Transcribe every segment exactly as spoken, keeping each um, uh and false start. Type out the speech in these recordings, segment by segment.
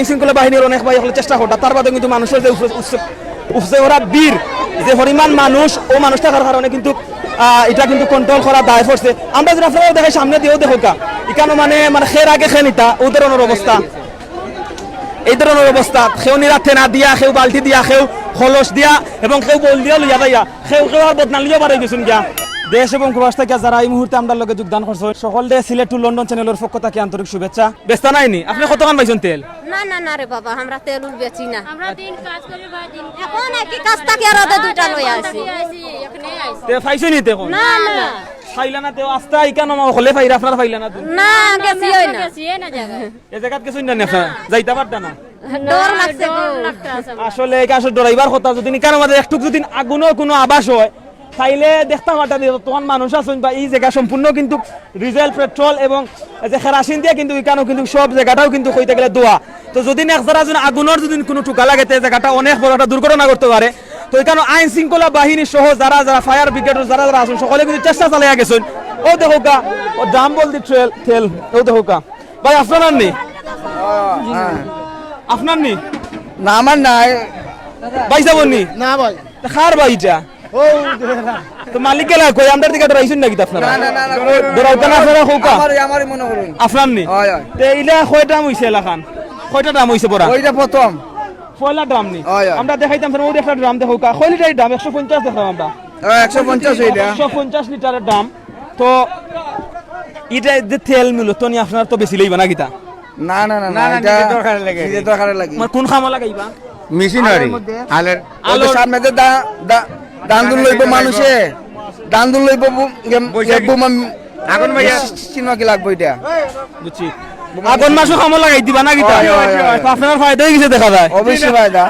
আইন শৃঙ্খলা বাহিনীর অনেক ভাই অকলে চেষ্টা করতা, তার বাদে কিন্তু মানুষর যে উপসে-, উপসে-, উপসে ওরা ভিড়, যে পরিমাণ মানুষ, ও মানুষ থাকার কারণে কিন্তু, আহ, ইটা কিন্তু কন্ট্রোল করা দায় পড়ছে। আমরা যদি আপনারাও দেখাই সামনে দিয়েও দেখউক্কা, ইখানো মানে, মানে খের আগে খেয়ে নিতা, ও ধরনের অবস্থা, এই ধরনের অবস্থা, কেউ নিরা ঠেনা দিয়া, কেউ বালতি দিয়া, কেউ খলস দিয়া এবং কেউ বল দিয়া লইয়া যাইয়া, কেউ কেউ আর বদনা লইয়া বারই গেছইন গিয়া। দেশ এবং প্রবাস থাকি যারা এই মুহূর্তে আমরার লগে যোগদান করছইন, সকলরে সিলেট to লন্ডন চ্যানেলর পক্ষ থাকি আন্তরিক শুভেচ্ছা। বেচতা নাইনি? আপনে কতখান পাইছইন তেল? না, না, না রে বাবা, আমরা তেল উল বেচি না। আমরা দিন কাজ করি ভাই, দিন এখন একই কাজ থাকি আর ওদের দুইটা লই আইছি। তে পাইছইননি তে এখন? না, না। পাইলা না তে আস্তা ইখানো হকলে পাইরা, আপনারা পাইলা না তো? না, গেছি ওই না। গেছি, এ না জায়গা। এ জাগাত গেছইন না নি আপনারা? যাইতা পারতা না? ডর লাগছে গো। আসলে এই কাছে ডরাইবার কথা, যদি ইখানো মাঝে একটুক যদি আগুনর কুনু আভাস অয়, তাইলে দেখতা পারতা যে তখন মানুষ আছইন বা এই জাগা সম্পূর্ণ কিন্তু ডিজেল, পেট্রোল এবং এই যে কেরাসিন দিয়া কিন্তু ইখানো কিন্তু সব জাগাটাও কিন্তু কইতে গেলে ধোয়া। তো যদি এক জাগা যদি আগুনর যদি কুনু টুকা লাগে, তে জাগাটা অনেক বড় একটা দুর্ঘটনা করতে পারে। তো ইখানো আইন শৃঙ্খলা বাহিনী সহ যারা যারা ফায়ার ব্রিগেডর যারা যারা আছইন, সকলে কিন্তু চেষ্টা চালাইয়া গেছইন। ও দেখউক্কা, ও ড্রাম বলদি ট্রেল, তেল, ও দেখউক্কা। ভাই, আপনার নি? হ্যাঁ। আপনার নি? না, আমার নাই। ভাই যাবো নি? না ভাই। তা কার ভাই ইটা? ও, তো মালিক গেলা কই? আমরার দিকে ডরাইছইন নাকি আপনারা? না, না, না, না, কই? ডরাউক্কা না আপনারা কউক্কা? আমারই, আমারই মনে করইন। আপনার নি? হয়, হয়। তে ইলা কয়টা ড্রাম অইছে এলাখান? কয়টা ড্রাম অইছে ভরা? ওইটা প্রথম। পয়লা ড্রাম নি? হয়, হয়। আমরা দেখাইতাম স্যার, ওই একটা ড্রাম দেখউক্কা। কয় লিটার ড্রাম? একশো পঞ্চাশ দেখলাম আমরা। হ্যাঁ, একশো পঞ্চাশ ওইটা। একশো পঞ্চাশ লিটারের ড্রাম। তো ইটা যে তেল মূলত নি আপনারা তো বেশি লইবা না কিতা? না, না, না, না, না, না, এটা নিজের দরকারে লাগে। নিজের দরকারে লাগে। মানে কোন কামো লাগাইবা? মেশিনারি। আলোর মধ্যে? আলোর, ওই যে আলোর সামনে যে দা-, দা-, দান্দুল লইব মানুষে, দান্দুল লইব বু-, ইয়ে, বৈশাখী। ইয়ে, বুমা, আগুন ভাইয়া। চিহ্ন কি লাগবো এটা? বুঝছি। আগুন মাসও কামো লাগাই দিবা না কিতা? হয়, হয়, হয়। তো আপনার ফায়দা অই গেছে দেখা যায়। অবশ্যই ফায়দা।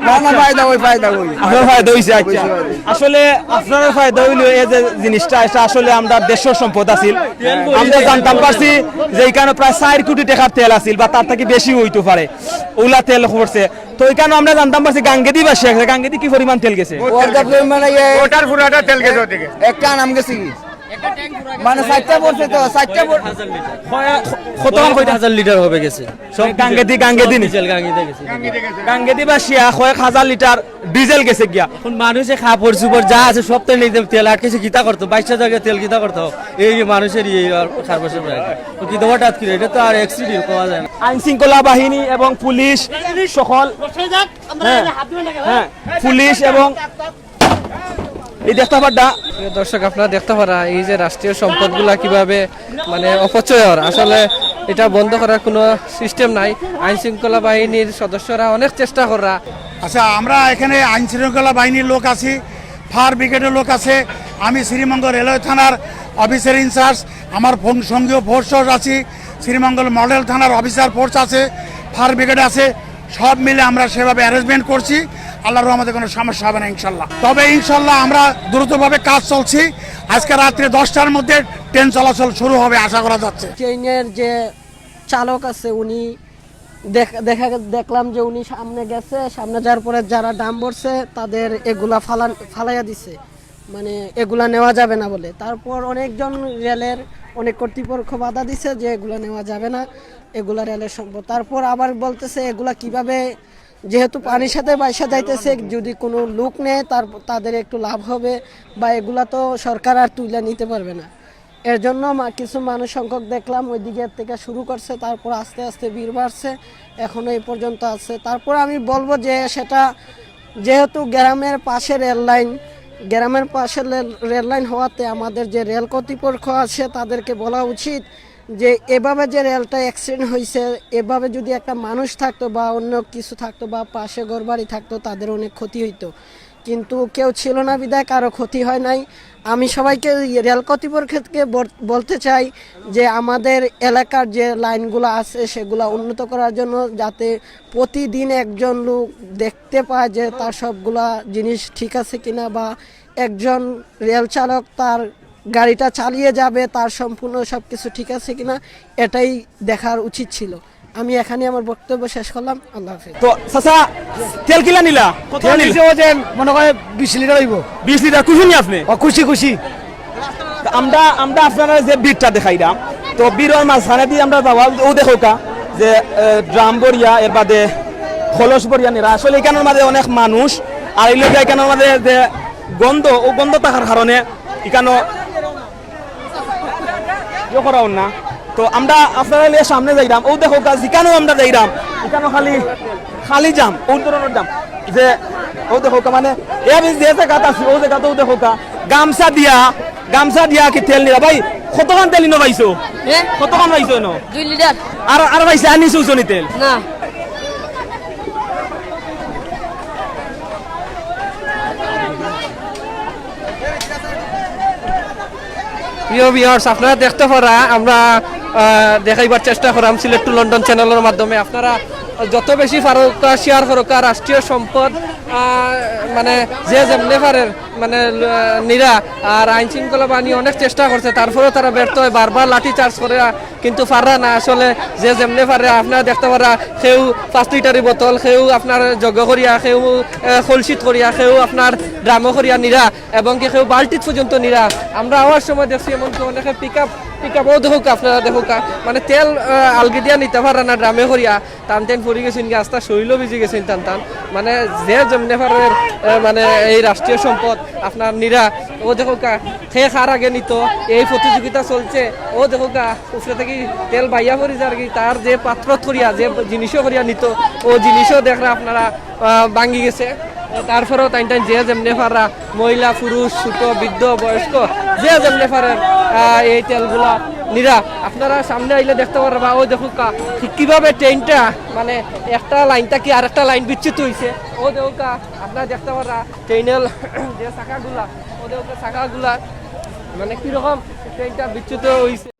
না, না, ফায়দা অই, ফায়দা অই। আপনার ফায়দা অইছে, আচ্ছা। অবশ্যই ফায়দা। আসলে আপনার ফায়দা অইলো এই যে জিনিসটা, এটা আসলে আমরা দেশের সম্পদ আছিল। আমরা জানতাম পারছি যে ইখানো প্রায় চার কোটি টাকার তেল আছিল বা তার থাকি বেশি অইতো পারে। ওলা তেল পড়ছে। তো ইখানো আমরা জানতাম পারছি গাঙ্গেদি বাসি আছে, গাঙ্গেদি কি পরিমাণ তেল গেছে? ওর তো পরিমাণ ইয়ে ওটার পুরাটা তেল গেছে ওদিকে। একটা নাম গেছে কি? মানে চারটা পড়ছে তো, চারটা পড়-, কয়-, কতক্ষণ কয়টা? হাজার লিটার হবে গেছে। সব গাঙ্গেদি, গাঙ্গেদি নি? ডিজেল গাঙ্গেদি গেছে। গাঙ্গেদি বাসিয়া কয়েক হাজার লিটার ডিজেল গেছে গিয়া। এখন মানুষে কাপড় চোপড় যা আছে সব তো নিজে তেল আটকেছে, কিতা করতো? বাইশটা জায়গায় তেল কিতা করতো? এই যে মানুষের ইয়ে আর কারবার সব রাখে। তো কিতা হঠাৎ করে? এটা তো আর অ্যাক্সিডেন্ট কওয়া যায় না। আইন শৃঙ্খলা বাহিনী এবং পুলিশ সকল, হ্যাঁ, হ্যাঁ, পুলিশ এবং এই দেখতা পাররা। প্রিয় দর্শক, আপনারা দেখতা পাররা এই যে রাষ্ট্রীয় সম্পদগুলা কিভাবে মানে অপচয় অর, আসলে এটা বন্ধ করার কোনো সিস্টেম নাই। আইন শৃঙ্খলা বাহিনীর সদস্যরা অনেক চেষ্টা কররা। আচ্ছা, আমরা এখানে আইন শৃঙ্খলা বাহিনীর লোক আছি, ফায়ার ব্রিগেডের লোক আছে, আমি শ্রীমঙ্গল রেলওয়ে থানার অফিসার ইনচার্জ, আমার ফং-, সঙ্গীয় ফোর্স আছি, শ্রীমঙ্গল মডেল থানার অফিসার ফোর্স আছে, ফায়ার ব্রিগেড আছে, সব মিলে আমরা সেভাবে অ্যারেঞ্জমেন্ট করছি। আল্লাহর রহমতে কোনো সমস্যা হবে না ইনশাল্লাহ। তবে ইনশাল্লাহ আমরা দ্রুতভাবে কাজ চলছি, আজকে রাত্রে দশটার মধ্যে ট্রেন চলাচল শুরু হবে আশা করা যাচ্ছে। ট্রেনের যে চালক আছে উনি দেখ-, দেখা গে-, দেখলাম যে উনি সামনে গেছে, সামনে যাওয়ার পরে যারা ড্রাম ভরছে তাদের এগুলা ফালান-, ফালাইয়া দিছে, মানে এগুলা নেওয়া যাবে না বলে। তারপর অনেকজন রেলের অনেক কর্তৃপক্ষ বাধা দিছে যে এগুলা নেওয়া যাবে না, এগুলা রেলের সম্পদ। তারপর আবার বলতেছে এগুলা কিভাবে, যেহেতু পানির সাথে বাইসা যাইতেছে, যদি কোনো লোক নেয় তার, তাদের একটু লাভ হবে, বা এগুলা তো সরকার আর তুইলা নিতে পারবে না। এর জন্য মা-, কিছু মানুষ সংখ্যক দেখলাম ওই দিকে থেকে শুরু করছে, তারপর আস্তে আস্তে ভিড় বাড়ছে, এখনো এই পর্যন্ত আছে। তারপর আমি বলবো যে সেটা যেহেতু গ্রামের পাশে রেল লাইন, গ্রামের পাশে রেল, রেল লাইন হওয়াতে আমাদের যে রেল কর্তৃপক্ষ আছে তাদেরকে বলা উচিত যে এভাবে যে রেলটা অ্যাক্সিডেন্ট হইছে, এভাবে যদি একটা মানুষ থাকতো বা অন্য কিছু থাকতো বা পাশে ঘরবাড়ি থাকতো, তাদের অনেক ক্ষতি হইতো। কিন্তু কেউ ছিল না বিধায় কারো ক্ষতি হয় নাই। আমি সবাইকে, ইয়ে, রেল কর্তৃপক্ষকে বল-, বলতে চাই যে আমাদের এলাকার যে লাইনগুলো আছে সেগুলো উন্নত করার জন্য, যাতে প্রতিদিন একজন লোক দেখতে পায় যে তার সবগুলা জিনিস ঠিক আছে কিনা, বা একজন রেল চালক তার গাড়িটা চালিয়ে যাবে, তার সম্পূর্ণ সব কিছু ঠিক আছে কিনা, এটাই দেখার উচিত ছিল। আমি এখানে আমার বক্তব্য শেষ করলাম। আল্লাহ হাফেজ। তো চাচা, তেল কিলা নিলা? কত তেল নিলা? নিছে ওজন মনে হয় বিশ লিটার অইবো। বিশ লিটার খুশি নি আপনি? ও, খুশি, খুশি। তো আমরা, আমরা আপনারা যে ভিড়টা দেখাইলাম, তো ভিড়র মাঝখানে দিয়ে আমরা যাওয়া, ও দেখউক্কা, যে, এ, ড্রাম ভরিয়া, এর বাদে কলস ভরিয়া নিরা। আসলে ইখানোর মাঝে অনেক মানুষ, আর এই লোক ইখানোর মাঝে যে গন্ধ, ও গন্ধ থাকার কারণে ইখানো ইয়ে করা অর না। তো আমরা আপনারারে লইয়া সামনে যাইরাম, অউ দেখউক্কা, যেখানো আমরা যাইরাম, ইখানো খালি, খালি জাম, অউ ধরনর জাম। যে, অউ দেখউক্কা, মানে, এ আমি যে জাগাত আছি, অউ জাগাত অউ দেখউক্কা, গামছা দিয়া, গামছা দিয়া কি তেল নিরা? ভাই, কতখান তেল ইনো পাইছো? এ? কতখান পাইছো ইনো? দুই লিটার। আর, আর পাইছে, আর নিছো উজনি তেল? না। প্রিয় ভিউয়ার্স, আপনারা দেখতে পারা, আমরা, আহ, দেখাইবার চেষ্টা করাম সিলেট টু লন্ডন চ্যানেলের মাধ্যমে। আপনারা যত বেশি পারউক্কা, শেয়ার করউক্কা, রাষ্ট্রীয় সম্পদ, আহ, মানে, যে যেমনে পারের, মানে, ল-, নিরা আর আইন শৃঙ্খলা বাহিনী অনেক চেষ্টা করছে, তারপরেও তারা ব্যর্থ অয়, বারবার লাঠি চার্জ করে, আহ, কিন্তু পাররা না। আসলে যে যেমনে পারে, আপনারা দেখতে পারা, কেউ পাঁচ লিটারি বোতল, কেউ আপনার জগ করিয়া, কেউ, আহ, কলসিত করিয়া, কেউ আপনার ড্রামো করিয়া নিরা, এবং কি কেউ বালতিত পর্যন্ত নিরা। আমরা আওয়ার সময় দেখছি এমনকি অনেকে পিক আপ, পিক আপ, অউ দেখউক্কা, আপনারা দেখউক্কা, মানে তেল, আহ, আলগি দিয়া নিতা পাররা না ড্রামে করিয়া, টান টান পড়ি গেছইন গি, আস্তা শরীরও ভিজি গেছইন টান টান। মানে যে যেমনে পারের, আহ, মানে এই রাষ্ট্রীয় সম্পদ আপনার নিরা, অউ দেখউক্কা, কে কার আগে নিতো, এই প্রতিযোগিতা চলছে। অউ দেখউক্কা, উপরে থাকি তেল বাইয়া পড়ি যার গি, তার যে পাত্রত করিয়া, যে জিনিসও করিয়া নিতো, অউ জিনিসও দেখরা আপনারা, আহ, ভাঙ্গি গেছে। তারপরেও তাইন তাইন যে যেমনে পাররা, মহিলা, পুরুষ, ছোট, বৃদ্ধ, বয়স্ক, যে যেমনে পারের, আহ, এই তেলগুলা নিরা। আপনারা সামনে আইলে দেখতে পারবা, অউ দেখউক্কা, কি-, কিভাবে ট্রেনটা, মানে, একটা লাইন থাকি আরেকটা লাইন বিচ্যুত অইছে। অউ দেখউক্কা, আপনারা দেখতে পাররা, ট্রেনের যে চাকাগুলা, অউ দেখউক্কা, চাকাগুলা, মানে, কিরকম ট্রেনটা বিচ্যুত অইছে।